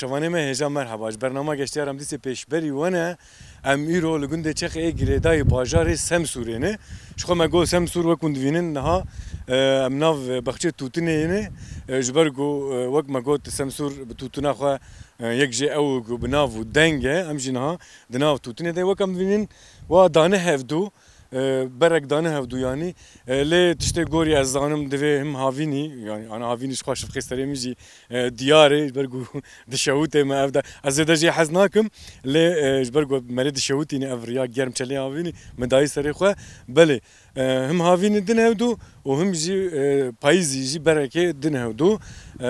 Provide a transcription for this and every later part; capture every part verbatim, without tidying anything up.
Şevanê me hêja merheba. Ji bernama Geştiya Remdîsê pêşberî we ne. Em îro li gundê Çexê ê girêdayî bajarê Semsûrê ne. Ji xwe me got Semsûr wek hûn divînin niha, e, em nav, e, bexçê tûtinê ne. E, ji ber ku, e, wek me got Semsûr bi tûtina xwe, e, yek jê ew ku bi nav û deng e. Em jî niha di nav tûtinê de wek em divînin wa dane hevdû. E, berek dane hevdû yanî. E, lê tiştê gorî ez zanim divê him havînî, yanî ana havînî ji xwe şifqê serê min jî, e, diyar e, ji ber ku dişewitê me ev de. Ez zêde jê hez nakim, lê, e, ji ber ku merê dişewitîne ev riya germ çelê havînî, min dayî serê xwe. Belê, e, him havînî din hevdû û him jî, e, payîzî jî berekê din hevdû. E,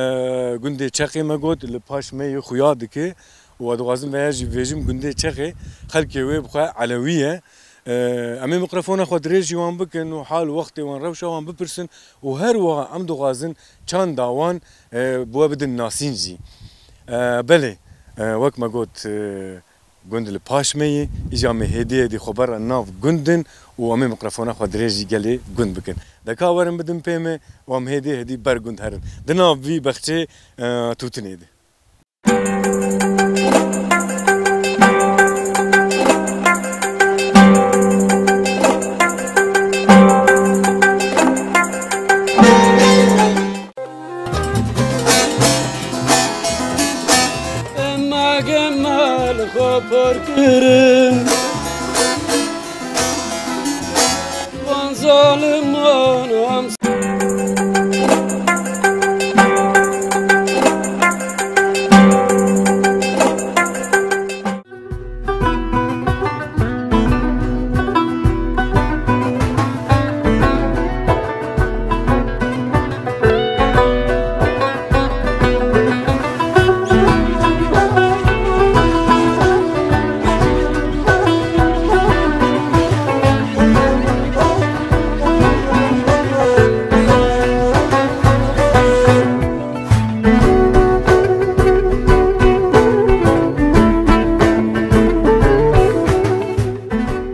gundê Çexê me got, li paş me yê xuya dike. Û ez dixwazim veya jî bêjim gundê Çexê, xelkê wê bi xwe Elewî ye. Em ê mikrofona xwe dirêjî wan bikin û hal û wextê wan, rewşa wan bipirsin û her wiha em dixwazin çanda wan, e, bi we bidin nasîn jî. E, belê, e, wek me got, e, gund li paş me yê, îca me hêdî hêdî xwe bera nav gund in û em ê mikrofona xwe dirêjî gelê gund bikin. Deka werin bidin pê me û em hêdî hêdî ber gund herin. Di nav vî bexçê, e, tûtinê de. Ema gema li xwe por kirin. Van zaliman em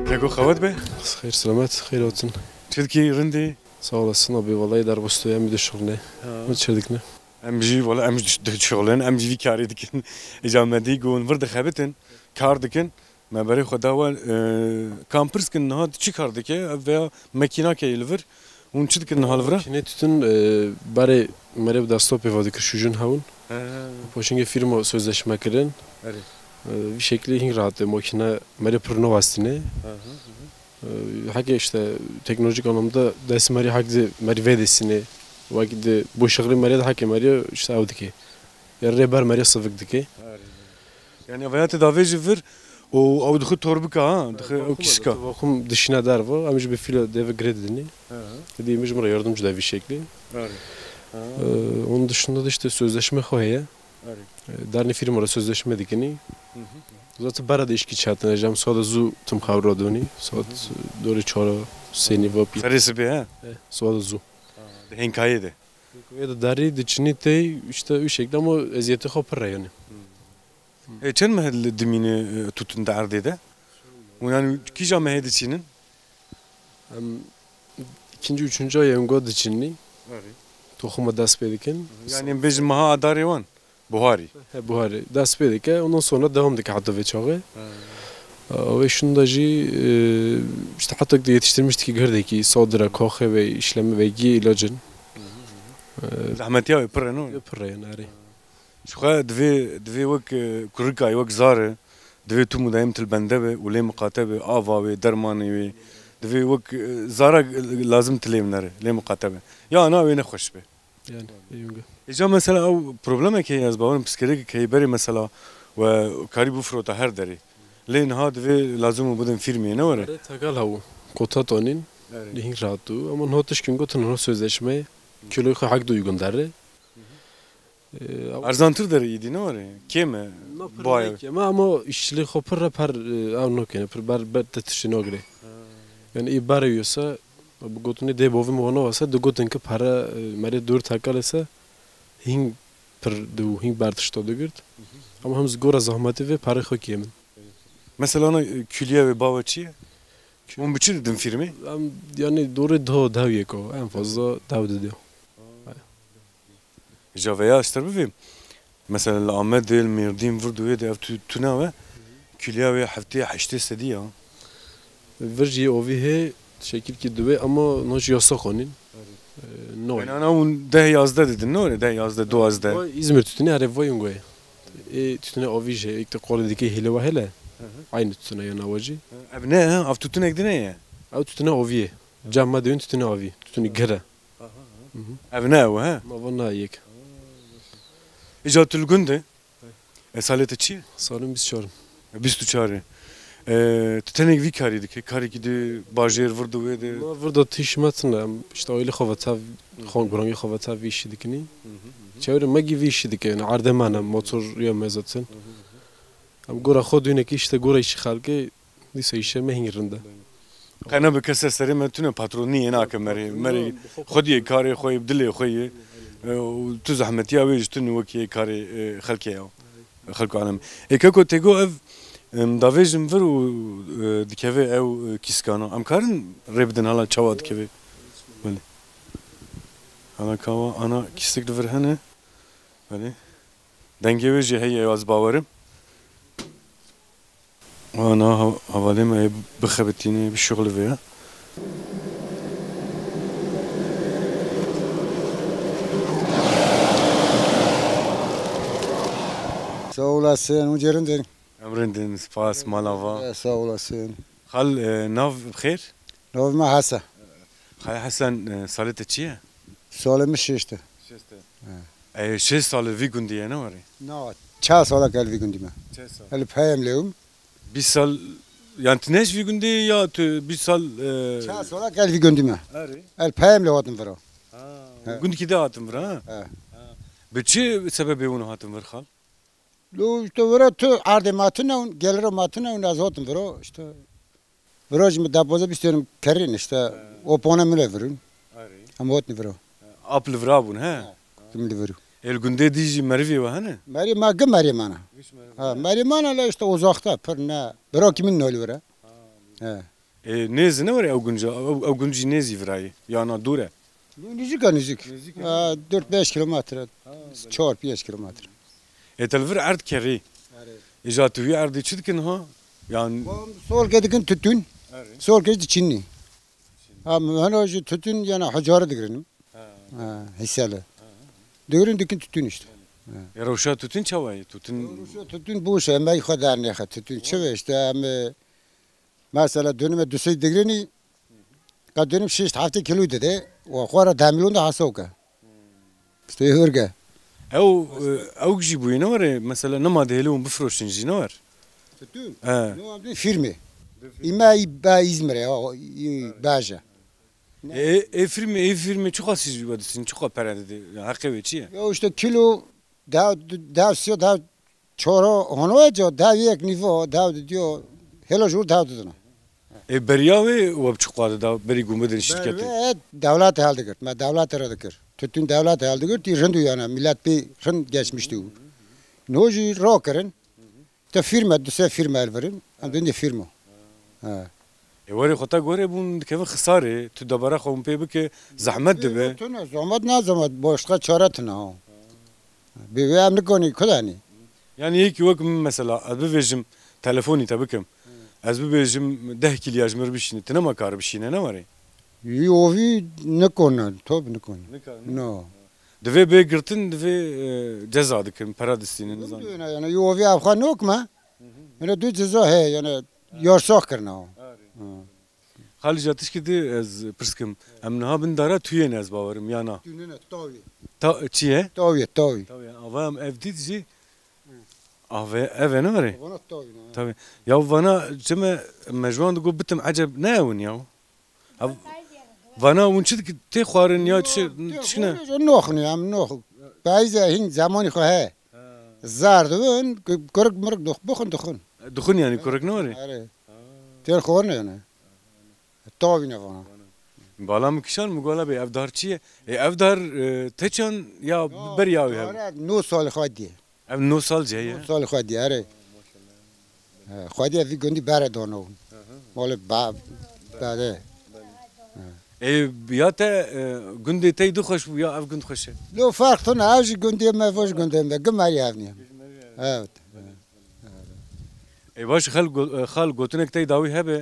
Keko xewet be. Xêr selamet, xêr hatin. Çi dikî, rindî? Sağ olasın abi, vallahi derbostoya em dişuxulne. Ha. Min çi dikine? Em jî, wala em jî dişuxulin, em jî vî karî dikin. Îca me dî ku hûn vir dixebitin, kar dikin. Me berê xwe da we, e, kam pirs kin niha çi kar dike? Ev veya mekînake ye li vir. Hûn çi dikin niha li vir? Makîne tûtin, e, berê merê bi destopê ve dikir şûjin hewin. He. Paşingê firma sözleşme kirin. Erê. E, vî şeklî hîn rahat e, makîne merê pir navastîne. Hı hı, hı hı. E, heke işte teknolojik anlamda destê merê hek di merî vedesîne. Wek di boşluğu merê de heke merê işte ew dike. Ya rê ber merê sivik dike. Erê. Yani veya te davê ji vir û ew dixwe torbika, ha, dixwe ew kişika. Vakum dişine derve, em ji bi fîla deve girê didinî. Hı hı. Didî em ji min re yardımcı da vî şeklî. Erê. Ha. Ee, onun dışında da işte sözleşme xwe heye. Erê. Ee, dernê firma re sözleşme dikinî. Hı hı. Zaten bera de işkî çatine, cem soda zu tim xawra doni. Saat, hı hı, e, dore çara, seni va pi. Serê sibê, ha? E, soda zu. Ha, de hênkayê de. Wê de derî diçinî tey, işte, wî şekilde ama eziyetê xwe pir e yani. Hmm. E, çend meh li dimîne, e, tûtin di erdê de? Û yani kîja mehê diçînin? Em ikinci, üçüncü ay em go diçinî. Evet. Toxuma dest pê dikin. Yani em bêjin meha adarê wan? Buharî. He, buharî. Dest pê dike, ondan sonra devam dike heta vê çaxê. Ha. Ee, ve şunda jî, e, işte hatta de yetiştirmiş dike girdekî, sadira, kaxê ve işleme ve gî ilacın. Hı hı hı. Ee, zehmetiya wê pir e, no? Pir e yani, erê. Ji xwe divê, divê wek, e, kurikayê, wek zarê, divê tu mudayim til bende be û lê miqate be, ava wê, dermanê wê. Divê wek, e, zara lazim tu lê minere, lê miqate be. Ya ana wê nexweş be. Yani, ê yunge. Îca mesela ew problemek heye, ez bawerim pirsgirêkek heye berê mesela we karî bifirota her derê. Lê niha divê lazim û bidin fîrmê, ne were? Erê, tegal hew. Kota tonîn, evet, lê hîn rahat û. Ama niha tişkin gotin niha sözleşme, kiloyê xwe hek du uygun derê. Ee, ew erzantir derê îdî, ne were? Kêm e. Na pir bayağı. Kêm e, ama işçiliği xwe pir re per, e, ew nokene, pir ber, ber te tiştê nagirê. Ha. Yani, ê berê yose, bi gotinê dê bovê min wana wese, digotin ki pere, e, merê dor tekalê se hîn pir di û hîn ber tişta digirt. Hı hı. Ama hem ji gora zahmetê vê perê xwe kêm in. Mesela ana, e, külliye ve bawe çi ye? Hûn bi çi didin fîrmê? Em, yani, dorê dew, dew yeko, en fazla dew didiyo. Aa. Îca veya ji te re bivêm. Mesela li Amedê, li Mêrdîn, vir di wê de ev tu-, tune we, kiliya wê heftê heştê sedî ya. Vir jî ovî hê şekilkî di wê ama no jî yasax anîn. Ee, no. Yani ana hûn deh yazdeh didin, ne öyle? Deh yazdeh, duwazdeh. Vay, İzmir tütünü, herê vay ungwe. E, tütüne ovî jî, ek de qolê dike hêle wa hele. Hı hı. Aynı tütüne ya nawa jî. Ev ne, ha? Ev tütünek de ne ye? Ev tütüne ovî ye. Cem me dewin tütüne ovî. Tütünü gire. Aha, aha. Hı hı. Ev ne ew, he? Ma van na yek. Îca tu li gund e? E, salê te çi ye? Salê min bîst û çar in. E, bîst û çar e. E, tu tenek vî karî dike? Karekî di bajêr vir di wê de? Ma vir de tişt me tune. Em işte aile xwe ve tev, xwe gurangî xwe ve tev vî işî dikinî. Hı hı, hı hı. Çewre me gî vî işî dike. Yani erdê me ne, motor ya me zaten. Hı hı, hı hı. Em gora xwe dûnekî işte gora işî xelkê. Dîsa îşê me hîn rind e. Qe nebe kese serê me tune patronî yê nake merê. Merê xwediyê karê xwe yê, bi dilê xwe yê. E, û tu zehmetiya wê jî tune wekî yê karê, e, xelkê ya. Xelk û alem. Ê keko tê go ev, em, davêjin vir û, e, dikeve ew, e, kîskana. Em karin rê bidin hala çawa dikeve? Belê. Hala kawa ana kîstik li vir hene. Belê. Dengê wê jî heye, ez bawerim. Ana ha-, hevalê me ê bixebitîne, bişuxulivê ya. Sağ olasın, hûn jî rind in. Em rind in, spas, mala va. Sağ olasın. Xal, e, nav bi xêr? Nav me Hesen. Xal Hesen, e, salê te çi ye? Salê min şêst e. Şêst e. He. E, şêst sal li vî gundî ye, ne warê? Na, çar sala ke li vî gundî me. Çar sal. El peyem lewim. Bîst sal, yani tu ne ji vî gundî ya tu bîst sal, e, Çar sala ke li vî gundî me. Erê. El peyem le hatim vira. Ha, He. Gundkî de hatim vira, ha? He. Ha. Bi çi sebebê hûn hatin vir xal? Lo işte vira tu erdê ma tune un, geliro ma tune un, ez hatim vira işte. Vira jî min deh poze bîst yerim kerin işte. He. O pone min le virun. Erê. Em hatin vira. Ap li vira bûn, he? He. Kim li viru. Ê li gundê dî jî merivê we hene? Merî ma gi merî mana. Giş merivê. Ha, merî mana le işte uzakta pir ne. Bira ki min nol vira. Ha. He. E, nêz ne were ew gunca, ew, ew gunc jî nêzî virayê. Yana dûr e. Nêzîk e, nêzîk. Nêzîk e. Ha, dört beş kilometre. Ha, belê. Çar pênc kilometre. E, te li vir erd kerî. Erê. E, ja tu wî erdê çi dikin ha? Yan Solke dikin tütün. Erê. Solke diçinî. Ha, heno jî tütün yana hucarı digirin. Ha. Ha, hisseli. Digirin dikin tütün işte. Ha. E, rewşa tütün çawa ye? Tütün Rewşa tütün bu şey, me xwe dernêxe tütün. Çi ve işte, em, e, Mesela dönüme dusey digrini, ka dönüm şeş hafta kilo dedi. O xora demilon da hasok e. İşte hırge. Ew, e, ew jî bûye ne were, mesela nema dihêlin bifroşin jî ne wer? Tütün? He. No, em dê firme. İme ba İzmir'e, o, i, baje. E, e firme, e firme çiqa siz jî vedistin, çiqa pere dedi? Ya, heqê wê çi ye? Ya işte kilo, da, da, siyo, da, Çoro hono eco, dav yek nivo, dav diyo, helo jur dav didino. E, beriya wê we bi çi qade da berî ku bidin şirketê? Ber wê dewlet heldigirt, me dewlet re dikir. Tütün dewlet heldigirt, tî rind û yana, millet pê rind geçmişti û. No jî ro kirin, te firme, du se firme elvirin, em dindê firmo. Ha. E, werê xwe te gorê bûn dikevin xisarê, tu debara xwe hûn pê bike, zehmet dibe. Tune, zehmet ne zehmet, boşluğa çare tune ha. Bê wê em nikonî kudanî. Yani yekî wek min mesela, ez bivêjim, telefonî te bikim. Ez bivêjim, deh kîliya ji mir bişîne, tu nema kar bişîne, ne warê? Yî ovî nikone, top nikone. Nikar, ne? No. Divê bê girtin, divê, e, ceza dikin, pera distînin, nizanim. Duyuna yani, yî ovî ev xwe nok me. Hı hı. Yani du ceza heye, yani yarsax kirine o. Arê. Ha. Xalî ja tişkî di ez pirs kim. Em niha bin dara tuyê ne ez bawerim ya na? Tune ne, tawî. Ta-, çi ye? Tawî, tawî. Tawî. Ava em ev dît jî. Ava ev e ne were? Vana tawî ne. Tawî. Ya vana çime me ji wan digot bitim eceb ne ewin ya? Ev, vana hûn çi dik-, tê xwarin ya çi, çi ne? Noxin ya, em nox. Payîze hîn zemanî xwe he. Zar dibin, ku-, kurik mirik dix-, bixwin dixwin. Dixwin yani kurik ne were? Erê. Têr xor ne yani. Tavî ne vana. Bala min kişan min gola bê ev dar çi ye? E, ev dar, e, te çan ya ber ya wî hev? Dara no sal xwe diye. Ev no sal ce ye? No sal xwe diye, erê. He, xwe diye vî gundî bere dono. Mali ba-, bade. He. Ê, ya te, e, gundê te du xweş bû, ya ev gund xweş e? Lo ferq tune, ev ji gundê me, ev ji gundê me, gimeriya hevnî. Evet. Ê, baş, xal go-, e, xal, gotinek te dawî hebe, e,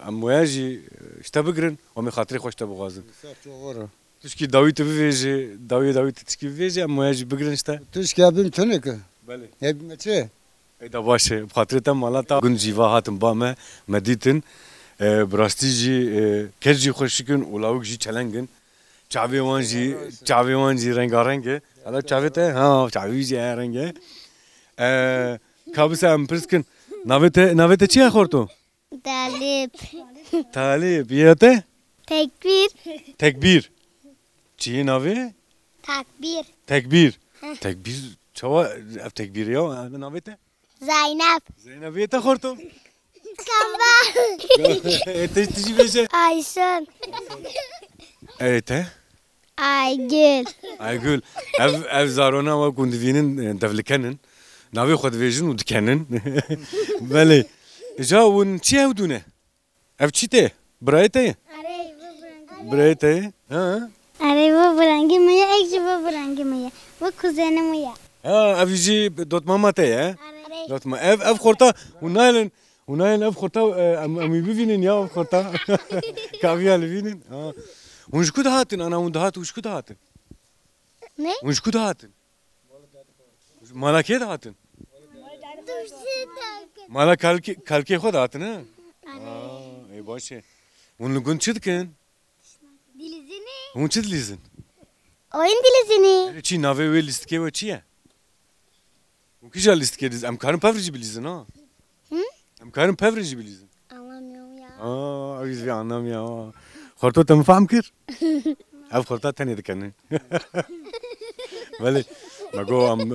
em waya jî, e, ji te bigirin, em ê xatirê xwe ji te bixwazin. Ser çavara. Tişkî dawî tu bivêjî, dawiyê dawî tu tişkî bivêjî, em waya jî bigirin ji te. Tişkî hebîn tune ki. Belê. Hebî me çi? Ê, da baş e, bi xatirê te mala ta gund jî va hatin ba me, me dîtin. E, bi rastî jî, e, kes jî xweşik in û lawik jî çeleng in. Çavê wan jî, çavê wan jî rengareng e. Hala çavê te? Ha, çavê wî jî he reng e. E, ka bise em pirs kin. Navê te, navê te çi ye xorto? Talib. Talib. Ya te? Tekbîr. Tekbîr. Çi ye navê? Takbîr. Tekbîr. Heh. Tekbîr. Çawa ev tekbîr ya? Navê te? Zeynep. Zeynep, yê te xorto? Kamba. Ê, te, tu jî bêje. Ayşen. Ê, te? Aygül. Aygül. Ev, ev zarona we ku hûn divînin, e, devliken in. Navê xwe divêjin û dikenin. Belê. Îca hûn çi ew dûne? Ev çi te ye? Birayê te ye? Erê, bu birangî. Birayê te ye? Ha? Erê, bu birangî min ye, ek jî bu birangî min ye. Bu kuzenê min ye. Ha, ev jî dotmama te ye? Erê. Dotma-, ev, ev xorta, hûn nayên, hûn nayên ev xorta, e, em, em wî bivînin ya, ev xorta. Kaviya li vînin. Ha. Hûn ji ku dihatin? Ana hûn dihat, hûn ji ku dihatin? Ne? Hûn ji ku dihatin? Mala kê dihatin? Mala kalkê, kalkê xwe dihatin, he? Aa, ê, baş e. Hûn li gund çi dikin? Dilîzinî. Hûn çi dilîzin? Oyun dilîzinî. Erê çi, navê wê lîstikê we çi ye? Hûn kîja lîstikê dilîzin? Em karin pev re jî bilîzin, ha? Hı? Em karin pev re jî bilîzin? Anlamıyorum ya. Aa, ew jî vê anlamıya. Xorto te min fehm kir? Ev xorta tenê dikene. Belê, me got em.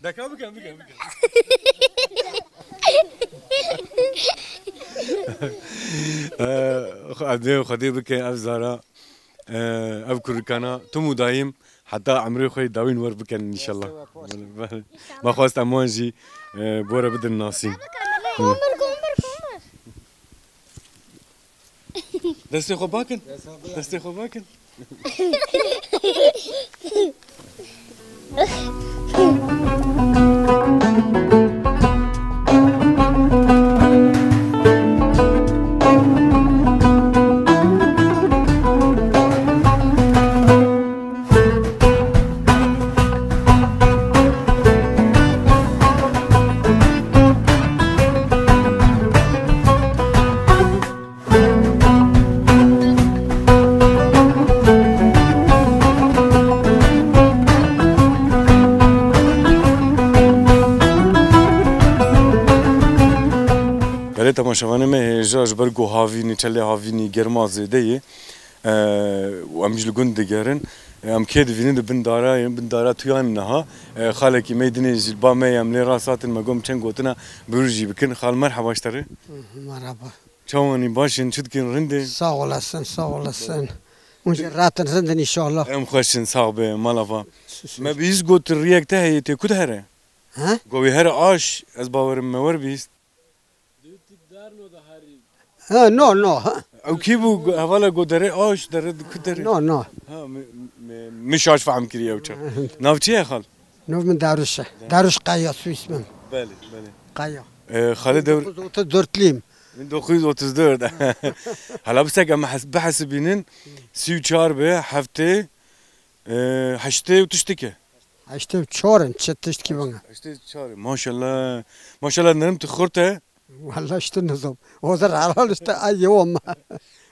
Deka bikin, bikin, bikin. Ev dê Xwedê bike, ev zara, ev kurikana tim û dayîm heta emrê xwe yê dawîn wer bikin înşallah. Belê, belê. Me xwest em wan jî, e, bore bidin nasîn. Komir, komir, komir. Destê xwe bakin. Destê xwe bakin. Belê temaşevanê me, hêja ji ber ku havînî, çelê havînî germa zêde ye, e, û em jî li gund digerin. E, em kê divînin? Di bin dara, bin dara tuyan niha. E, xalekî me yê dinê jî li ba me ye, em lê rast hatin, me got em çend gotina bi wir jî bikin. Xal, merheba ji te re. Merhaba. Çawanî, baş in, çi dikin, rind in? Sağ olasın, sağ olasın. Hûn jî rahat in, rind in înşallah. Em xweş in, sax be, mala va. Şükür. Me bihîst got riyek te heye, tê ku dihere? He? Got wê here aş, ez bawerim me wer bihîst. Ha, no, no, ha. Ew kî bû, hevala got derê aş, derê ku derê? No, no. Ha, mi, mi, mi şaş fehm kiriye ew çax. Navçe ye xal? Nav min Daruş e. Daruş Kaya soy ismim. Belê, belê. Kaya. E, xalê dewr- Bin dokuz yüz otuz dörtlüyüm. Bin dokuz yüz otuz dört. Hala bisek em hes-, bihesibînin, sî û çar be, heftê, e, heştê û tiştike. Heştê û çar in, çi tiştkî bana. Heştê û çar in, maşallah. Maşallah, nerim tu xurt e. Walla işte nizam. O zer halal işte ay yewma.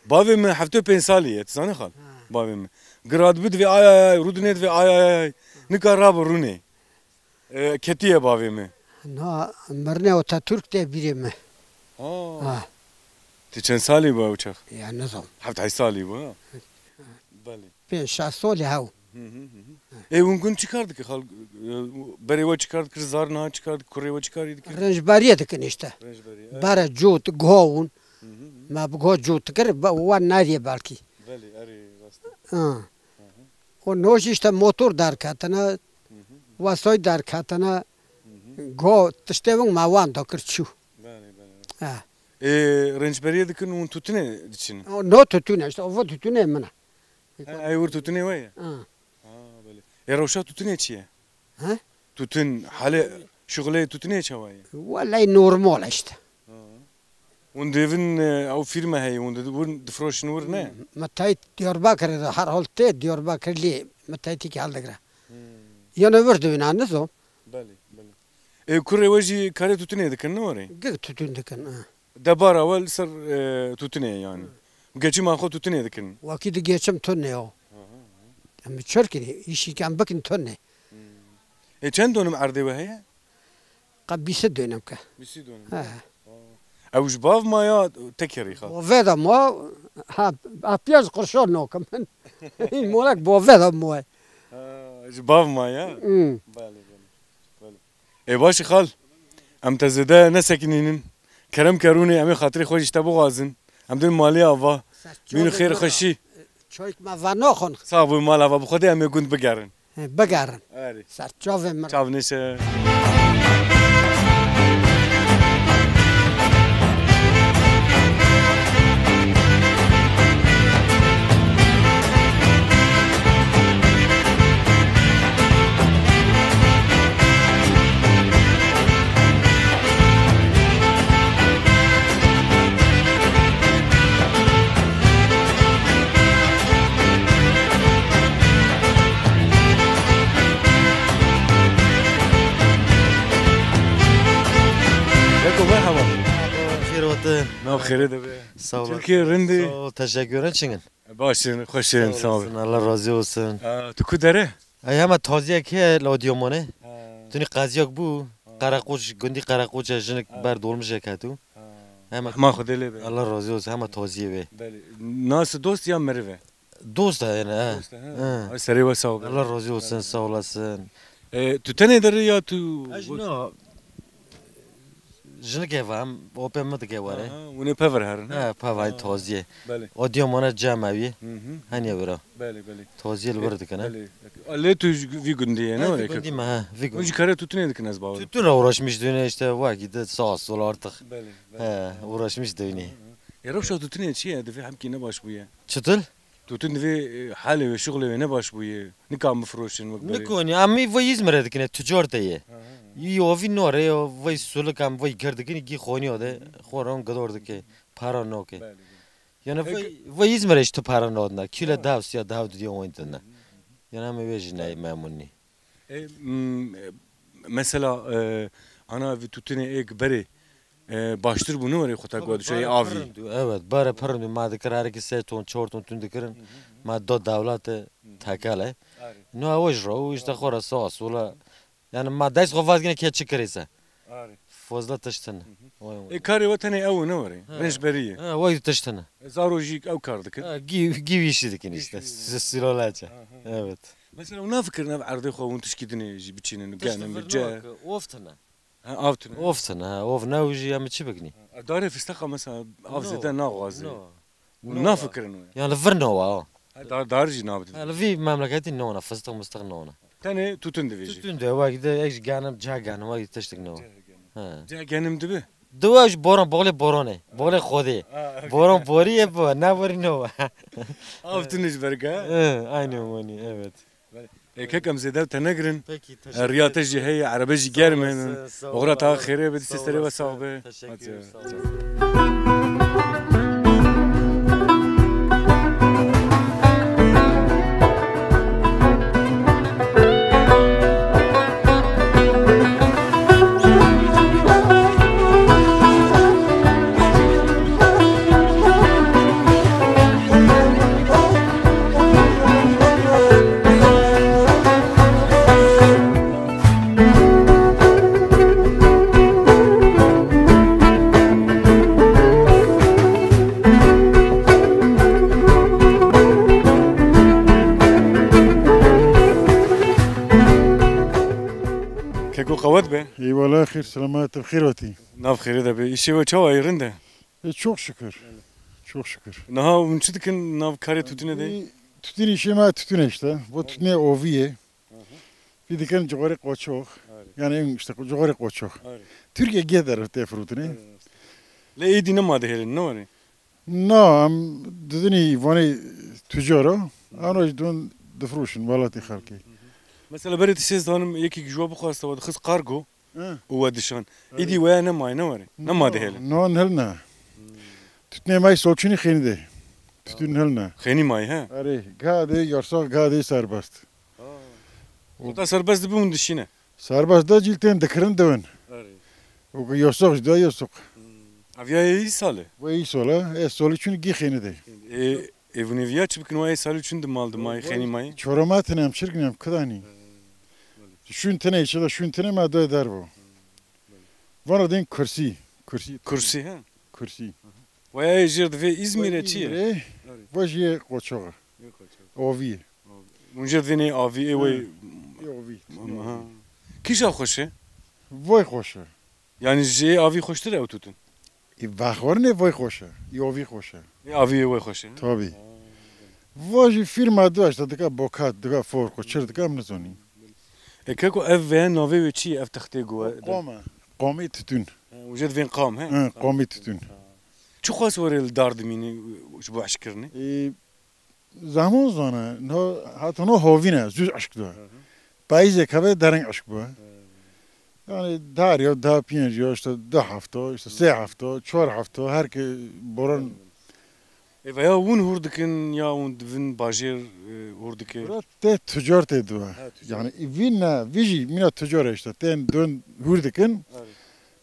Bavê min heftê û pênc salî ye, tu zanî xal? Ha. Bavê min. Girat bid vê ay ay ay, rûdinê divê ay ay ay. Nika rabû rûnê. E, ketiye bavê min. Na, mirine Atatürk de birê min. Ha. Ha. Ti çend salî bû ew çax? Ya nizam. Heft heşt salî bû, ha? Belê. Pênc şeş solê hew. Hı hı, hı hı. Ê, hûn gund çi kar dikir xal? E, berê we çi kar dikir? Zar niha çi kar dikir? Kurê we çi karî dikir? Rincberiyê dikin işte. Rincberiyê, evet. Bere cot, guha hûn. Hı hı, hı. Me bi guha cot dikir, be-, wan nariye belkî. Belê, erê, rast e. Ha. Hı hı. O noj işte motor derketine, hı hı, hı. Wasay derketine, hı hı, guha tiştê win me wan dakir çû. Belê, belê, belê. Ha. Ê, rêncberiyê dikin û tûtinê diçînin? O, no tûtine, işte, o tûtinê min e. He, ey wir tûtinê we ye? Ha. Ha, belê. Ê, rewşa tûtinê çi ye? He? Tûtin, halê, şuxulê tûtinê çawa ye? Wellahî normal e işte. Ha. Hûn dêvin, e, ew fîrme heye, hûn di-, wir difroşin wir ne? Me tayê Diyarbakirê de, her hal tê Diyarbakir lê me tayê tîkî heldigire. Hmm. Yanê wir dibîna, nizam. Belê, belê. Ê, kurê we jî karê tûtinê dikin, ne were? Gik tûtin dikin, ha. Debara we li ser, e, tûtinê ye yani. Hı. Geçîma xwe tûtinê dikin. Wekî di geçim tunê o. Aha, aha. Em çirkin, îşî em bikin tunê. Hmm. Ê, çend donim erdê we heye? Qe bîst donim ke. Bîst donim. He. Aa. Ew ji bav ma ya tekerî xa? Bavê de ma, ha, ha piyaz qurşon nokim. Molek bavê de ma. Ha, ji bav ma ya? Hmm. Belê, belê. Belê. Ê baş e xal, em te zêde nesekinînin. Kerem ke rûnê, em ê xatirê xwe ji te bixwazin. Em dên malê ava. Mîn xêr xweşî. Çayek me va naxwin. Sax bû, mal ava, bi Xwedê em ê gund bigerin. He, bigerin. Erê. Ser çavê min. Çav nêşe. Keko, merhaba. Xêr hatin. Nav xêrê de be. Sağ olasın. Çilkê rindî. Sağ ol, teşekkür ederim. Çingin? Baş in, xweş in, sağ ol. Sağ olasın, Allah razı olsun. Aa, tu ku dere? Ay, hema taziyek heye li Adıyamanê. Ha. Tunî qeziyak bû. Ha. Qereqoç, gundî Qereqoç e, jinik ber dolmijek hetu. Ha. Hema Rehma Xwedê lê be. Allah razı olsun, hema taziyê be. Belê. Nas dost ya meriv e? Dost e yani, he. Dost e, he. He. Ay, serê we sağ ol. Allah razı olsun, sağ olasın. E, tu tenê derî ya tu... Ez no. Jinik eva, em opê min dike were. Aha, hûn ê pever herin, he? He, pevay taziyê. Belê. Adıyamanê cem ew yê. Hı hı. Heniye wira. Belê, belê. Taziyê li wir dikin, he? Belê. Lê tu ji vî gundî yê, ne were? Gundî me, he, vî gundî. Hûn jî karê tûtinê dikin, ez bawer. Tûtin re uğraşmış dûne işte, wekî de sağ sol artık. Belê, belê. He, uğraşmış dûne. Hı hı. Ê, rewşa tûtinê çi ye? Divê hemkî ne baş bûye. Çitil? Tûtin divê, e, halê wê, şuxulê wê ne baş bûye. Nikan bifroşin wek berê. Nikonî, em vay Îzmirê dikine, tucar te ye. Hı hı hı. Yî ovî norê, vay sulik em vay kir dikin, gî xoniyo de, xwe ron gidor dike, para noke. Belê, belê. Yani vay, vay Îzmirê ji tu para nadine, kîle dev siya dev diye oyn dine. Yani em vê jî ney memnun nî. E, m, e, mesela, e, ana vî tûtinê êk berê, e, baştir bû, ne were xwe te got şey avî. Evet, bare pir rind û ma dikir her iki sê ton, çor ton tûn dikirin. Hı hı. Ma do dewlete tekele. Arê. No ew ji ro, işte xora sağa sola. Yani ma dest xwe vazgine ke çi kirê se. Arê. Fazla tişt hene. Hı hı. Oy, oy. E, karê we tenê ew ne were? Ha. Rêncberî ye. Ha, oy tişt hene. E, zaro jî ew kar dikin. Ha, gî-, gî wî işi dikin işte. Gî wî işi. Si-, silolaça. Aha. Evet. Mesela, hûn nafikirin ev erdê xwe hûn tişkî dinê jî biçînin, tişt genin, vir bi ceh? Nake, of tine. Ha, av tine. Of tine, ha, of ne jî em çi bikinî? Ha, darê fisteqa mesela av zêde naxwaze. No. Hûn nafikirin wê? Yani vir nawa, ha. Ha, dar, dar jî nabidin. Ha, li vî memleketî nona, fistiq mistiq nona. Tenê tûtin divêjî. Tûtin de, wek de, ek jî genim, ceh genim, wek tiştik nawa. Ceh genim. Ha. Ceh genim dibi? Diwa ji boran, bolê boranê. Bolê Xwedê. Ha, okey. Boran borî ye bu, ne borî nawa. Av tune ji ber ke? Hı, aynı moni, evet. Belê. E, kek em zêde te negirin. Peki, teşekkür ederim. E, riya te jî heye, erebe jî germ in. Sağ olasın, sağ olasın. Oxira te xêrê be, dîsê serê we sax be. Teşekkür, sağ olasın. Keko qewet be. Eyvallah, xêr, selamet, bi xêr hatî. Nav xêrê de be. Îşê we çawa ye, rind e? E, çok şükür. Çok şükür. Niha hûn çi dikin nav karê tûtinê de? E, tûtin, îşê me tûtin e işte. Bu tûtinê ovî ye. Hı hı. Vî dikin ciwarê qoçox. Arê. Yani işte ciwarê qoçox. Arê. Türkiye gê derê tê firûtinê. Arê. Lê êdî nema dihêlin, ne were? Na, em didinî vanê tucar a, ana jî dibin difroşin welatê xelkê. Mesela berê tu şêst zanim yekî ji we bixwasta we dixist kargo He. û we dişan. Erê. Êdî we ya nemaye, ne were? Nema dihêlin. Na, nihilne. Tutnê me yê solçinî xênî de. Tutun nihilne. Xênî maye, he? Erê, gade yarsax, gade serbest. Heta serbest dibe hûn dişîne. Serbest de cîl tên dikirin diwin. Erê. Û ku yosoq jî de yosoq. Hmm. Ev ya ê îsal e? Wê îsal e. Ê solî çûn gî xênî de. Ê, ê vûnê viya çi bikin, wa ê salî çûn di mal di mayê, xênî mayê? Çoroma tine em çirkin em kidanî. Şûn tine, çi de şûn tine me doy dervo. Vana dên kursî. Kursî. Kursî, he? Kursî. Wa ya ê jêr divê Îzmîre çi ye? Îzmîre, Erê. Wa jî yê qoçoxa. Yê qoçoxa. Ovî. Hûn jê divê nê avî ê wê. Hı. Yê ovî. Ama ha. Kîja xweş e? Vay xweş e. Yani ji ê avî xweştir e ew tutin? Ê vexwarinê vay xweş e. Yê ovî xweş e. Ê avî ê wê xweş e? Tabii. Vay jî firma du işte dika bokat, dika forko, çir dika em nizanî. E keko ev ve navê wê çi ye ev textê ku we? Qom e. Qomê tutun. He, û jê divên qam, he? He, qomê tutun. Çi xwest were li dar dimînî ji bo eşkirinê? Ê, Zehmon zane, no, hatta no hovîne, zû eşk do. Hı hı. Payîzê keve dereng eşk bû. Hı. Yani dar ya, daha pênc ya, işte du hefte, işte sê hefte, çar hefte, her ke boran. Ê veya hûn hûr dikin ya hûn divin bajêr, e, hûr dike? Bura tê tucar tê diwe. Ha, tucar. Yani vî ne, vî jî mîna tucar e işte, tên dön hûr dikin. Evet.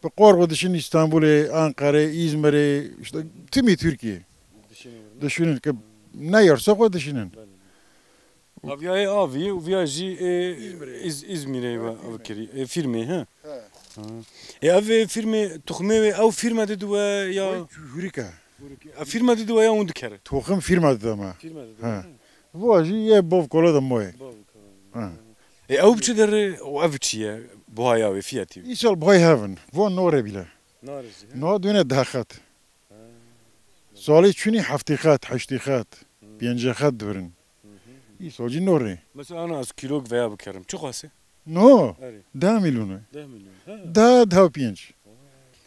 Bi qorxu dişin İstanbul'e, Ankara'ya, İzmir'e, işte tümü Türkiye. Dişînin. Dişînin ki ne yerse xwe dişînin. Belê. Aviya ê avî û viya jî ê Îzmirê. Îz-, Îzmîrê ve ev kirî. Ê firmê, he? He. Ha. Ê ev ê firmê, tuxmê wê ew firme de diwe ya? Hûrike. Ev firme de diwe ya hûn dikere? Toxim firme de dema. Firme de diwe. He. He. Bu jî yê bov kola de moye. Bov kola. He. Ê ew bi çi derê û ev çi ye? Buhaya wê fiyatî wê? Îsal buhay hevin. Vo norê bile. Norê jî, he? No dune daxet. Salê çûnî heftê xet, heştê xet, pêncê xet dibirin. Îsal jî norê. Mesela ana ez kîlok veya bikerim. Çi xwase? No. Erê. Deh milyon e. Deh milyon. Ha. Deh, deh û pênc.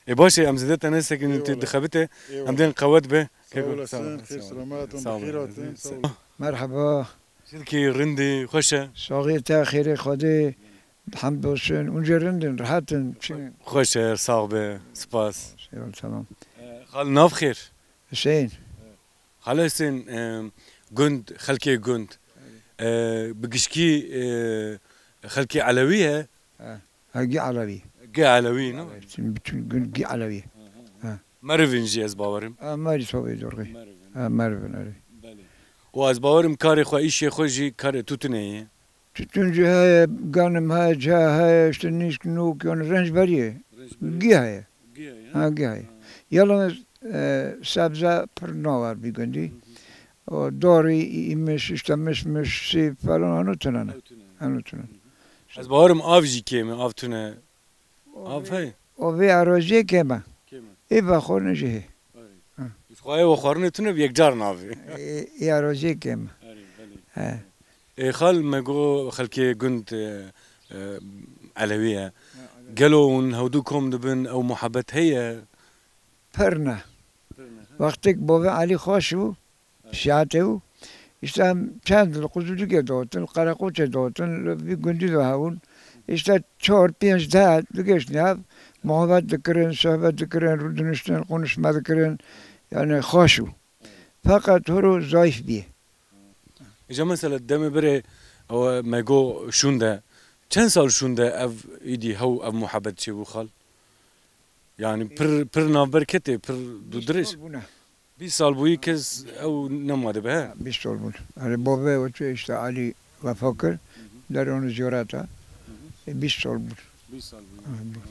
E baş e, em zêde te nesekin, tu dixebite. Eyvallah. Em dên qewet be. Sağ olasın, xêr selamet, sağ ol. Xêr hatin, sağ ol. Merhaba. Çi dikî, rindî, xweş e? Saxiyê te, xêrê Xwedê, hamd olsun. Hûn jî rind in, rehet in, çi? Xweş e, sax be, spas. Eyvallah, tamam. E, xal, nav xêr? Hüseyin. Xal Hüseyin, e, gund, xelkê gund, e, bi gişkî, e, xelkê Elewî ye? He. Ha, gî Elewî. Gî Elewî, ne? Elewî, şimdi bütün gün gî Elewî. Hı hı. Ha. Merivin jî ez bawerim. Ha, Merî sobê dorxî. Merivin. Ha, Merivin, erê. Belê. Û ez bawerim karê xwe, îşê xwe jî karê tutinê ye. Tütüncü heye, ganim heye, ca heye, işte nîsk, nuk, yani renc beriye. Renc beriye. Gî heye. Gî heye, ha? Ha, gî heye. Ha. Yalnız, e, sebze pir nawer bir gündü. Hı hı. O doğru imiş, işte mişmiş, sîp falan, onu tunen. Onu tunen. Onu tunen. Hı hı. Ez bawerim av jî kêm e, av tune. Av hey. O vê eraziyê kêm e. Kêm e. Ê vexwarinê jî hê. Erê. Ha. Ji xwayê we xwarinê tune bi yekcar navê. Ê, ê eraziyê kêm e. Erê, belê. He. Ê xal, me got xelkê gund, e, e, Elewî ye. Ha, Elewî. Gelo hûn hewdû kom dibin, ew muhebet heye? Pir ne. Pir ne, he. Wextêk bavê Elî xweş bû, Şiate û işte em çend li Quzulîkê dotin, li Qereqoçê dotin, li vî gundî de hebûn. İşte çar, pênc, deh digeştin hev, muhabbet dikirin, sohbet dikirin, rûdiniştin, konuşma dikirin. Yani xweş û. Feqet horo zayıf bî. Îca mesela demê birê ew me got şûnde. Çend sal şûnde ev îdî hew ev muhabbet çêbû xal? Yani pir, pir navber ketê, pir dûdirêj. Bîst sal bûne. Bîst sal bûyî kes ew nema dibe, he? Bîst sal bûn. Erê, bavê we çi işte Elî wefa kir, der onu ziyareta. E, bîst sal bûn. Bîst sal bûn. Ha, bûn.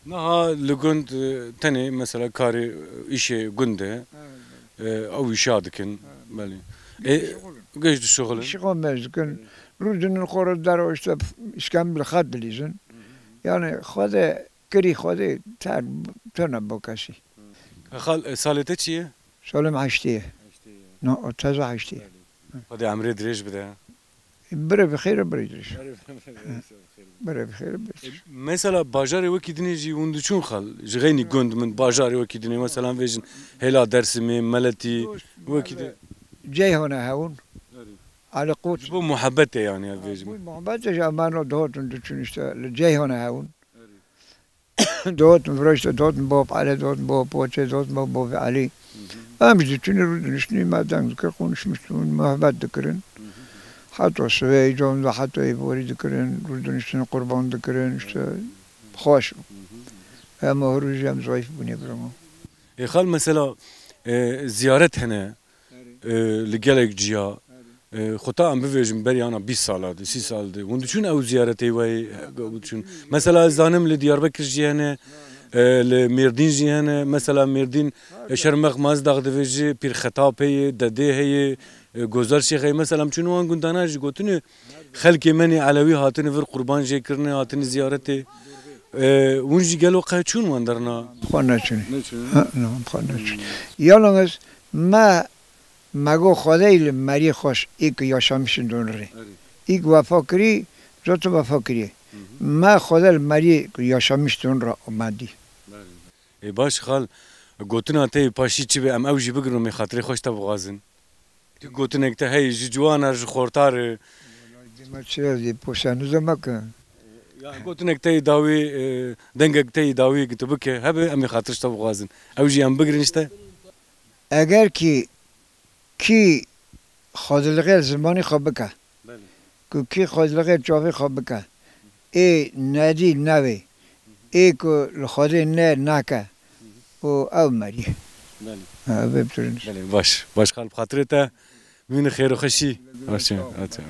Niha li gund, e, tenê mesela karê, e, îşê gund e. Ha, belê. E, ew îşa dikin. Ha. Belê. E, geş dişuxulin. Şixo mez dikin. Rûdinin xwe re der o işte îşkembil xet dilîzin. Yani Xwedê Kirî Xwedê ter, tune bo kesî. Xal, e, salê te çi ye? Salê min heştê ye. Heştê ye. No, o teze heştê ye. Belê. Xwedê emrê dirêj bide. Bire bi xêr, bire dirêj. Bire bi xêr. Berê bi xêr bê. Mesela bajarê wekî dinê jî hûn diçûn xal? Ji xeynî gund min bajarê wekî dinê, mesela vêjin hêla Dersimê, Meletî, wekî dinê. Ceyhona hewin. Erê. Ali Koç. Ji bo muhebetê yani ev vêjin. Bû muhebetê ji emano dihotin diçûn işte li Ceyhona hewin. Erê. Dihotin vira işte dihotin Bob Elê, dihotin Bob Poçê, dihotin Bob Elî. Hı hı. Em jî diçûn rû diniştinî me deng dikir, konuşmuştun, muhabbet dikirin. Hı hı. Heta sibê îca heta êvarî dikirin, rû diniştin qurban dikirin, işte xweş. Hı hı. Em her rû jî em zayîf bûnê birama. Ê xal mesela, e, ziyaret hene, e, li gelek ciya, e, xwe ta em bivêjin berî ana bîst sala de, sî sal de. Hûn diçûn ew ziyaretê we, hûn diçûn? Mesela ez zanim li Diyarbekir jî hene, e, li Mêrdîn jî hene. Mesela Mêrdîn, e, Şermex Mazdax divêjî, Pîr Xetap heye, Dedê heye, e, Gozar Şêx heye. Mesela em çûn wan gundana jî gotine, xelkê me nê Elewî hatine vir qurban jê kirine, hatine ziyaretê. E, hûn jî gelo qe çûn wan derna? Xwe neçûn. Neçûn. Ha, na, xwe neçûn. Yalnız me Me got Xwedê li meriyê xweş, ê ku yaşamişin don rê. Erê. Ê ku wefa kirî, zotu wefa kirî. Hı hı. Me Xwedê li meriyê ku yaşamiş don re amendî. Belê. Ê baş xal, gotina te yê paşî çi be, em ew jî bigirin, em ê xatirê xweş te bixwazin. Tu gotinek te heye, ji ciwan e, ji xortar e. Dema çi ez ê poşanûza me ke. Ya gotinek te yê dawî, e, dengek te yê dawî ku tu bike, hebe em ê xatir ji te bixwazin. Ew jî em bigirin ji te. Eger kî, kî xwedilixê zimanî xwe bike, belê, ku kî xwedilixê çavê xwe bike, ê nedî newê, ê ku li Xwedê ne nake, û ew merî. Belê. Ha, vê bitirîn. Belê, baş. Baş xal, bi xatirê te. Mîne xêr û xweşî. Baş e, baş e.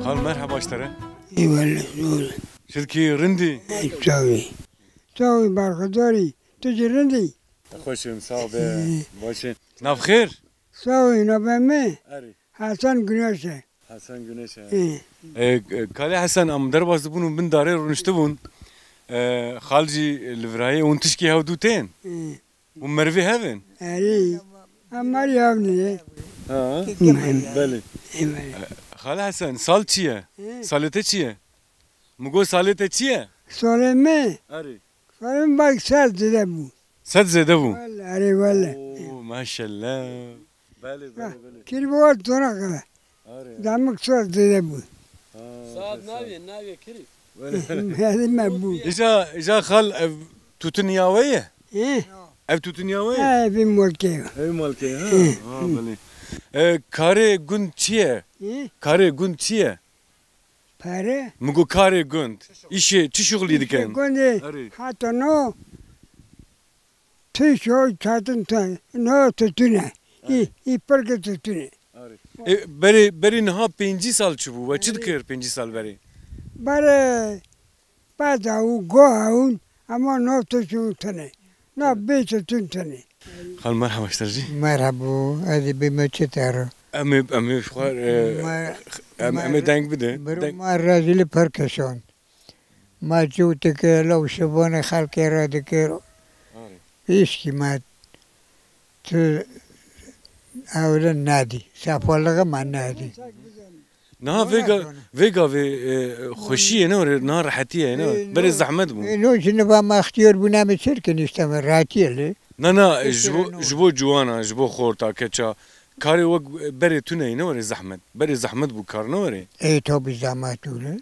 Xal, merheba ji te re. Eyvallah, sağ ol. Çi dikî, rindî? Çawi. Çawi, berxwedarî. Tu jî rindî? Xweş im, sağ be. Ee. Baş e. Nav xêr? Sağ ol, navê me? Erê. Hasan Güneş e. Hasan Güneş e. Ee. E, Kalê Hesen, em derbas dibûn û bin darê rûniştibûn. E, xal jî li virayê hûn tişkî hev dû tên? Ee. Hûn merivê hev in? Erê. Em merî hev nîne. Ha? Belê. Ee, belê. E, Xalê Hesen, sal çi ye? Ee. Salê te çi ye? Min got salê te çi ye? Salê me? Erê. Salê me belkî sed zêde bû. Sed zêde bû? Wele, erê wele. Oo, maşallah. Belê, belê, belê. Kirî bû dona kadar. Arê, arê. Demik sed zêde bû. Ha, sed navê, navê kirî. Belê. Hadi me bû. Îca, îca xal ev tûtiniya we ye? He. Ev tûtiniya we ye? He, ev malkê ye. Ev malkê ye, ha? He. Ha, belê. E, karê gund çi ye? He? Karê gund çi ye? Pere? Min got karê gund. Îşê çi şuxlî dikin? Îşê gundê. Erê. Heta no. Tu şo çatin tu. No tutune. Î, erê. Î pirke tutune. Erê. E, berê, berê niha pêncî sal çi bû? We çi dikir pêncî sal berê? Berê beda û go ewn, ama no tu çû tune. Na bê tu tun tune. Xal, merhaba, ji te re jî. Merhaba, ez ê bê me çi te re? Em ê, em ê xwar, e, em, em ê deng bide. Biro ma rezîlî pir kişand. Ma cû dikir, law şivanê xelkê re dikir. Arê. Pişkî me tu ewle nedî. Sefalixê me nedî. Niha vê ga-, vê gavê, e, xweşiyê ne were, niha rehetiyê ne were. Berê zehmet bû. Ê, no ji niva me extiyar bûne me çirkin işte me rehetiyê li. Na, na, ji bo, ji bo ciwana, ji bo xorta, keça, karê wek berê tune ne were zehmet. Berê zehmet bû kar ne were. Ê, tabi zehmet bû li.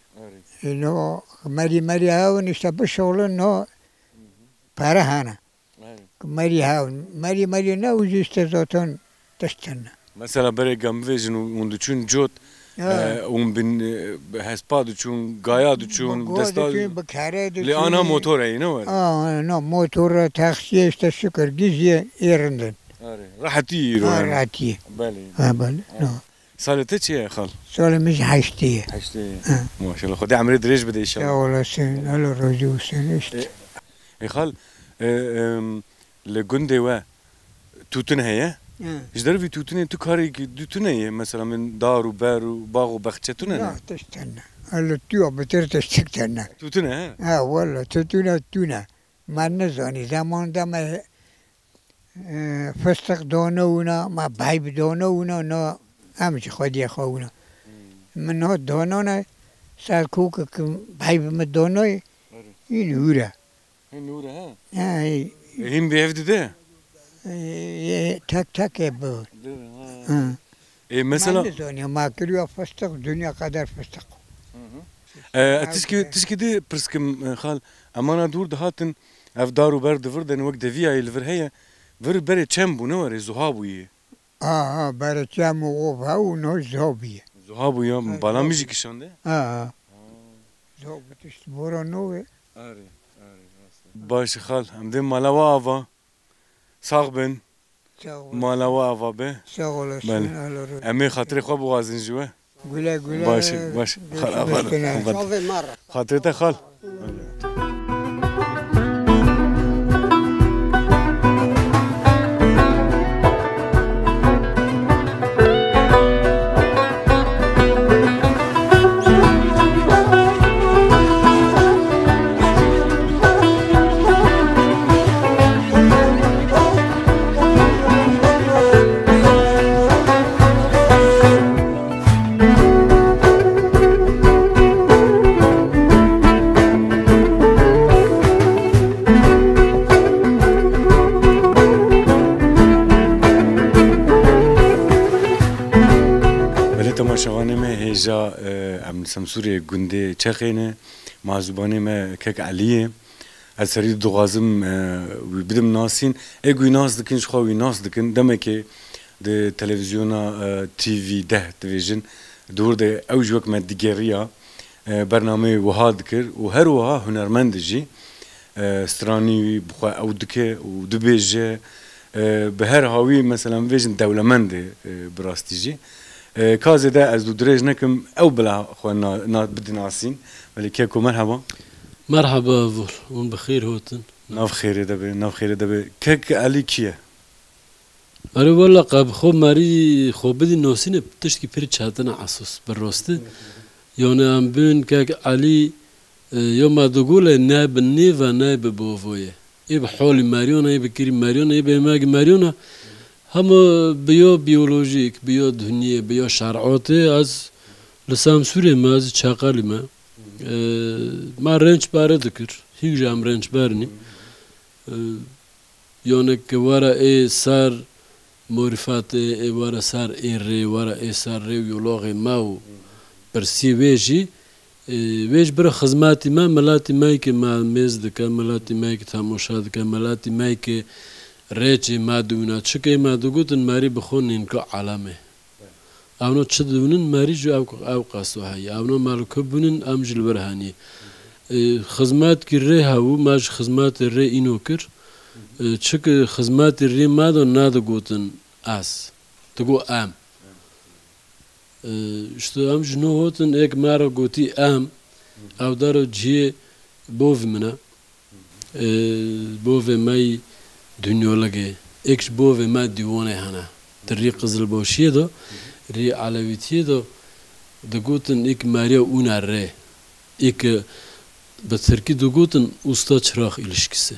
Erê. Ê, no, merî, merî hewin işte bişoğlin, no, pere hene. Aynen. Merî hewin. Merî, merî ne û jî işte zaten tişt tune. Mesela berê gem bivêjin û hûn diçûn cot, e, hûn bin, e, hespa diçûn, gaya diçûn, desta diçûn, bi kere diçûn. Lê ana motor heye ne were? Aa, no, motor, taksiye işte şükür, gizliye ê rindin. Arê. Rehetî îro. Ha, rehetî. Belê. Ha, belê. Ha. No. Salê te çi ye xal? Salê min jî heştê ye. Heştê ye. Hı. Maşallah. Xwedê emrê dirêj bide inşallah. Sağ olasın. Allah razı olsun işte. E, e, xal, e, em, li gundê we tûtin heye? Hı. Ji dervî tûtinê tu karê tûtinê ye? Mesela min dar û ber û bax û bexçe tune ne? Ya, tişt tune. Allah tu ya beter tiştik tune. Tûtin e, he? Ha, walla, tûtine, tûne. Me nizanî, zeman de me, e, fıstık dano wina, me beyb dano wina, na em ji xwediyê xwe wina. Hmm. Min na danane, ser kokek beyb min danoyê, Erê. Hîn hûr e. Hîn hûr e, ha? Ha, hî- E, hîn bi ev dide? E, tek tek e bu. Dide, ha. Hı. E, mesela... Ma nizaniye, ma kiriya fıstık, dünya kadar fıstık. Hı hı. E, tişkî, tişkî di pirskim, e, xal, emana dûr dihatin, ev dar û ber di vir de ne wek deviyayê li vir heye, vir berê çem bû, ne were, zuha bûyî. Aha, berê çem û ov hew û no zuha bûye. Zuha bûye, ha, bala min jî kişande. Ha. Zuha bû tişt bora nove. Erê, erê, rast e. Baş xal, em dê mala we ava. Sax bin. Sağ ol. Mala we ava be. Sağ olasın, Belê. Allah razı olsun. Em ê xatirê xwe bixwazin ji we. Güle güle. Baş, baş. Görüşmek üzere. Xal, xal. Xatirê te xal. Belê temaşevanê me hêja, e, em li Semsûrê gundê Çexê ne, mazûbanê me kek Elî ye. Ez serî dixwazim, e, wî bidim nasîn. Ê ku wî nas dikin, ji xwe wî nas dikin. Demekê di televîzyona, e, T V deh dibêjin. Di wir de ew ji wek me digeriya, e, bernameyê wiha dikir û her wiha hunermend e jî. E, stranî wî bi xwe ew dike û dibêje. E, bi her hawî, mesela, bibêjin dewlemend e, e, bi rastî jî. E, ka zêde ez dû dirêj nekim, ew bila xwe na, na, bidinasîn. Belê keko, merheba. Merheba, Evol. Hûn bi xêr hatin. Nav xêrê de be, nav xêrê de be. Kek Elî kî ye? Erê wela, qe bi xwe merî xwe bidî nasînê, tiştkî pir çetin e esas, bi rastî. Yani em bînin kek Elî, e, ya me digole ne bi nêv e, ne bi bavo ye. Ê bi holî meriyan e, ê bi kirî meriyan e, ê bi êmegî meriyan e. Hema bi ya biyolojîk, bi ya diniyê, bi ya şer'atê, ez li Semsûrê me, ez çeqelî me. E, me rençbere dikir. Hîk jî em rençber nî. E, yani ke were ê ser morîfetê, ê were ser ê rê, were ê ser rê û yolaxê me û pirsî wê jî, e, wê ji bira xizmetî me, miletî me ke me mêz dike, miletî me ke temaşe dike, miletî me ke rêçê me diwîne. Çike me digotin, merî bi xwe nînka alemê. Ewna çi dibînin, merî jî ew, ew qeso heye. Ewna me li ku bûnin, em jî li wir henî. E, xizmetkî rê hebû, me ji xizmetê rê îno kir. E, çike xizmetê rê me de nedigotin ez. Digo em. E, işte em ji no hotin, êk me re gotî em, ew dero cihê bov min e. E, bovê me yî Dunyolig e. Êk ji bovê me dîwanê hene. Di rî qizilbaşiyê de, rî elewîtiyê de digotin êk meriya ûne rê. Êk bi tirkî digotin usta çıraq ilişkisi.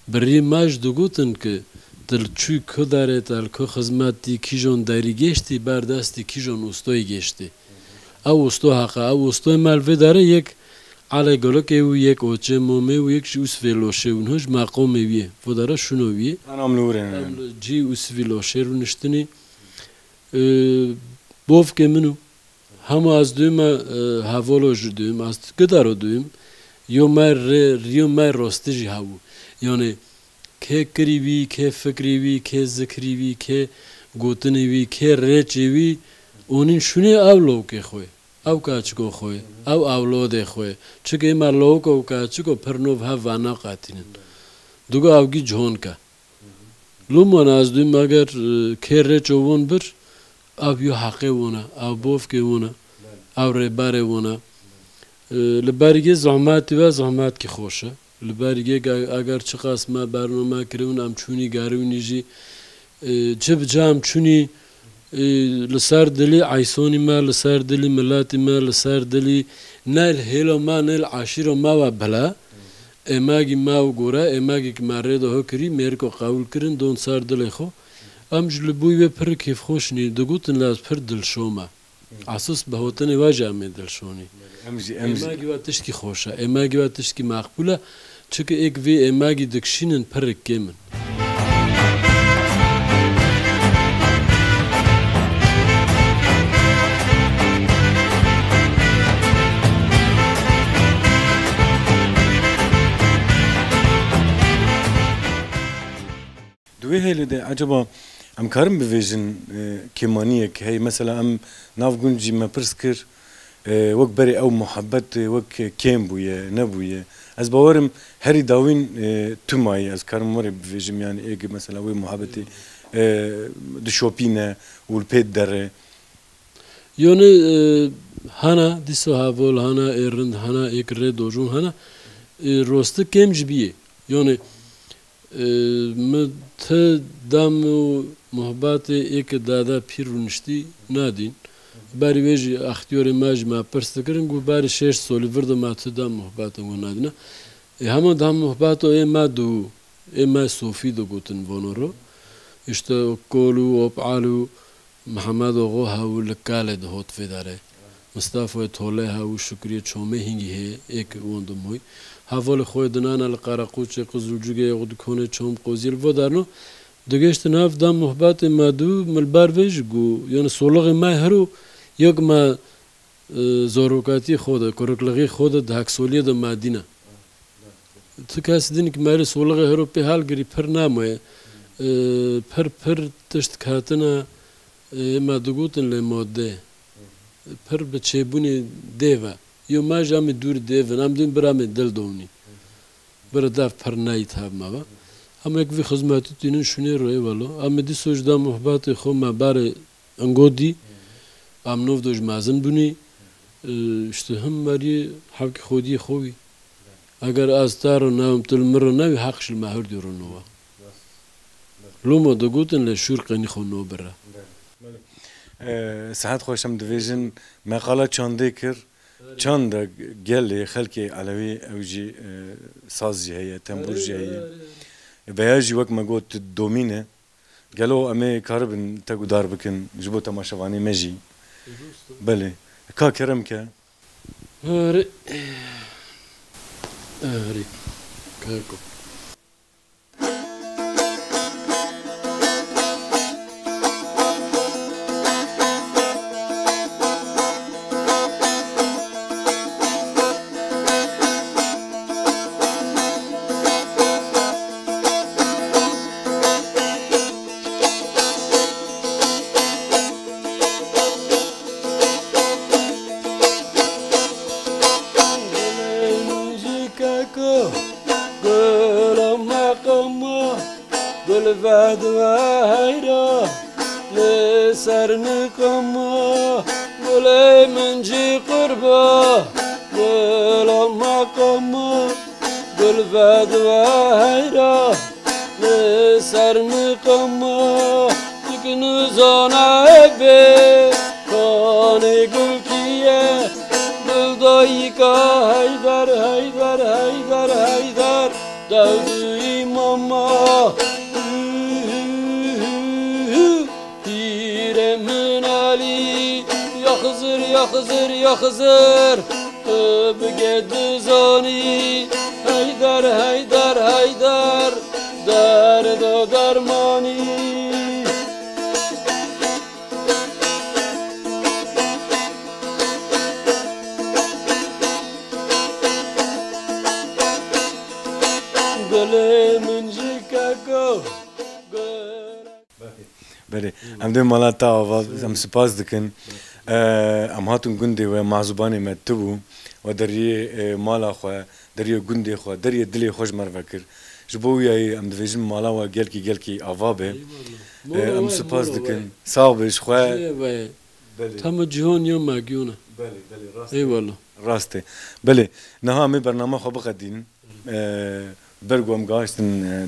Bi rî me jî digotin ki tu li çûyî ku derê, te li ku xizmet dî, kîjan derî gêştî, ber destî kîjan ustoyî gêştî. Ew usto heqe, ew ustoyê me li vê derê yek Elê Golikê û yek Oçê Momê û yek jî Usvê Loşê û niha ji meqomê wî yê. Vo dere şûno wî yê. Em li wir in. Em li cî Usvî Loşê rûniştinî. Ee, bovkê min û hema ez duyum, e, hevolo jî duyum, ez gidaro duyum. Yo me rê, riyo me rostî jî hebû. Yani kê kirî wî, kê fikrî wî, kê zikrî wî, kê gotinê wî, kê rêçê wî, onîn şûnê ew lowkê xwe. Ew kaçiko xwe, ew ewlodê xwe. Çike êma lowik û kaçiko pir nov hev ve naqetînin. Digo ew gî cihon ke. Lûman ez dûm eger, e, kê rê çovon bir, Ev yo heqê wan e, ev bovkê wan e, ev rêberê wan e. E, li berî gê zehmetî ve zehmetkî xweş e. Li berî gê ge-, eger çiqas me bername kiribûn, em çûnî gerîwînî jî, e, çi bi ca em çûnî, e, li ser dilî eysonî me, li ser dilî miletî me, li ser dilî ne li hêla me, ne li eşîra me ve bile. Êmegî me û gore, êmegî ki me rê de ho kirî, mêriko qewil kirin, don ser dilê xwe. Em ji li bûyî wê pir kêfxweş nî. Digotin lê ez pir dilşo me. Esas bi hotinê we jî em ê dilşonî. Em jî, em jî. Êmegî we tişkî xweş e, êmegî we tişkî meqbûl e. Çike êk vê êmegî dikişînin pirik kêm in. Di wê hêlê de ecaba em karin bivêjin, e, kêmaniyek heye? Mesela em nav gund jî me pirs kir, e, wek berê ew muhebbet, e, wek kêm bûye, nebûye. Ez bawerim herî dawîn, e, tu mayî, ez karim werê bivêjim, yani êk mesela wê muhebbetê, e, dişopîne û li pê dere. Yonê, e, hana, dîso heval hana, ê rind hana, ê ki rê dojûn hana, e, rosti kêm ji biyê. Yonê, e, mi ti dem û muhbatê ê ki dada pîr rûniştî nadîn. Berî wê jî extiyarê me jî me pirs dikirin, got berî şêst solî vir de me ti dem muhbatê wan nadîna. Ê hema dem muhbato ê me dû, ê me sofî digotin vano ro. Îşte Kol û Opal û Mihemed Oxo hew li Kalê dihot vê derê. Mistafayê Tolê hew û Şukriyê Çomê hingî hê, ê ki wan dimûy. Hevalê xwe dinana li Qereqoçê, Qizilcûgê, Xudkonê, Çom Qoziyê li vo derno. Digêştin hev dem muhbatê me dû, mi li ber vê jî got, yani solixê me hiro, yek me e, zorokatiyê xwe de, kuriklixî xwe de di heksoliyê de me dîne. Ti kes din ki merê solixê hero pê helgirî pir namaye. E, pir, pir tişt ketine, e, me digotin lê madde. Pir bi çêbûnê dê ve. Yo me jî em ê dûrî dê vin, em dîn bir em ê dil donî. Bira dev pir neyî tev me ve. Em êk vî xizmetî tînin şûnê ro ê welo. Em ê dîso ji dem muhbetê xwe me berê Engo dî, em nov doj mezin bûnî, e, işte him meriyê hevkî xwediyê xwe wî. Eger ez te re newim, tu li min re newî, heq ji li me hurdî re nova. Loma digotin lê şûr qenî xwe nobire. E, sihet xweş em divêjin, me qala çandê kir. Çanda gelê xelkê Elewî ew jî, e, saz jî heye, tembûr jî heye. Veya jî wek me got domîn e. Gelo em ê karibin te guhdar bikin ji bo temaşevanê me jî? Belê. Ka kerem ke. Erê. Erê. Keko. Gulê min jî keko, gula me qema, gul vedive heyra, li ser min qema, gulê min jî qurba, gula me qema, gul vedive heyra. Li ser miqama, tik nizana ebe, kanê gulkiye, gul dayika Heyder, Heyder, Heyder, Heyder, dewduyî mama. Pîrê min Elî, ya Xizir, ya Xizir, ya Xizir, tu bigê dizanî. Heyder, Heyder, Heyder, derdo dermanî. Gulê min jî keko, gul. Belê. Em dê mala te ava, em spas dikin. Ee, em hatin gundê we, mazûbanê me tibû. We deriyê, e, mala xwe, deriyê gundê xwe, deriyê dilê xwe ji me re vekir. Ji bo wiyayê em dibêjin mala we gelkî gelkî ava be. Eyvallah. Ee, Mola em we, spas mola dikin. We. Sax be ji xwe. Cihê we. Belê. Tema cihan ya megiyona. Belê, belê, rast e. Eyvallah. Rast e. Belê, niha em ê bernama xwe biqedînin. Ee, ber ku em gihiştin, e,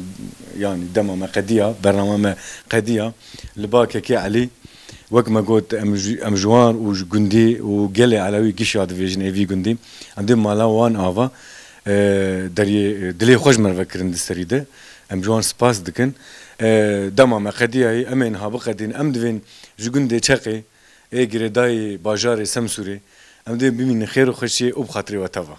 yanî dema me qediya, bernama me qediya. Li ba Kekê Elî, wek me got, em ji, em ji wan û ji gundî û gelê Elewî gişa dibêjin ê vî gundî. Em dê mala wan ava, e, deriyê, e, dilê xwe ji me re vekirin di serî de. Em ji wan spas dikin. E, dema me qediyayî, em ê niha biqedîn. Em divên ji gundê Çeqê, ê girêdayî bajarê Semsûrê, em dê bimînin xêr û xweşiyê û bi xatirê we teva.